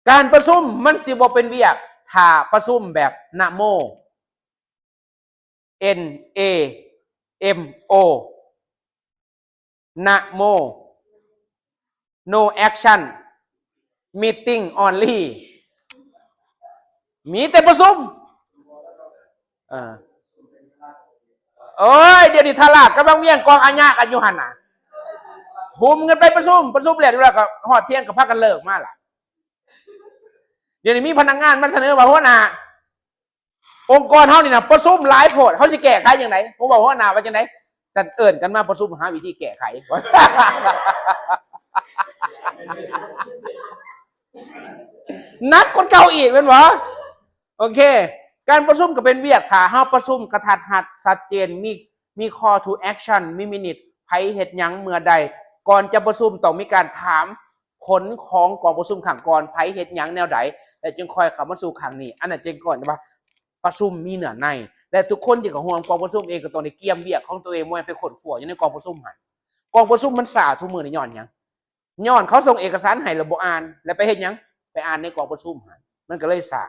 ການປະຊຸມມັນຊິບໍ່ເປັນວຽກ ຖ້າປະຊຸມແບບນະໂມ N A M O ນະໂມ no action meeting only ມີແຕ່ປະຊຸມ ເອີ ໂອ້ຍ ດຽວນີ້ທະລາດກຳລັງວຽງກອງອາຍະກັນຢູ່ຫັ້ນນະ ຫຸມກັນໄປປະຊຸມ ປະຊຸມແລ້ວ ແລ້ວກໍຮອດທ່ຽງກໍພາກັນເລີກມາລະ ດຽວນີ້ມີພະນັກງານມາສະເໜີວ່າ ຫົວໜ້າ ອົງກອນເຮົານີ້ນະປະຊຸມຫຼາຍໂພດ ເຮົາຊິແກ້ໄຂຈັ່ງໃດ? ຜົມເວົ້າຫົວໜ້າວ່າຈັ່ງໃດ? ຈັດເອີ້ນກັນມາປະຊຸມຫາວິທີແກ້ໄຂ ໜັກກວ່າເກົ່າອີກແມ່ນບໍ່? ໂອເຄ ການປະຊຸມກໍເປັນວຽກ ຖ້າເຮົາປະຊຸມກະທັດຮັດ ຊັດເຈນ ມີ ມີ call to action ມີ minute ໃຜເຮັດຫຍັງເມື່ອໃດ ກ່ອນຈະປະຊຸມຕ້ອງມີການຖາມ ຜົນຂອງກອງປະຊຸມຄັ້ງກ່ອນ ໃຜເຮັດຫຍັງແນວໃດ ແລ້ວຈຶ່ງຄ່ອຍເຂົ້າມາສູ່ຄັ້ງນີ້ ອັນນັ້ນຈຶ່ງເອີ້ນວ່າປະຊຸມມີເນື້ອໃນ ແລະ ທຸກຄົນທີ່ເຂົ້າຮ່ວມກອງປະຊຸມເອງກໍຕ້ອງໄດ້ກຽມວຽກຂອງຕົວເອງ ບໍ່ແມ່ນໄປຄົ້ນຄວ້າຢູ່ໃນກອງປະຊຸມຫັ້ນ ກອງປະຊຸມມັນຊ້າທຸກມື້ນີ້ຍ້ອນຫຍັງ? ຍ້ອນເຂົາສົ່ງເອກະສານໃຫ້ແລ້ວບໍ່ອ່ານ ແລ້ວໄປເຮັດຫຍັງ? ໄປອ່ານໃນກອງປະຊຸມຫັ້ນ ມັນກໍເລີຍຊ້າ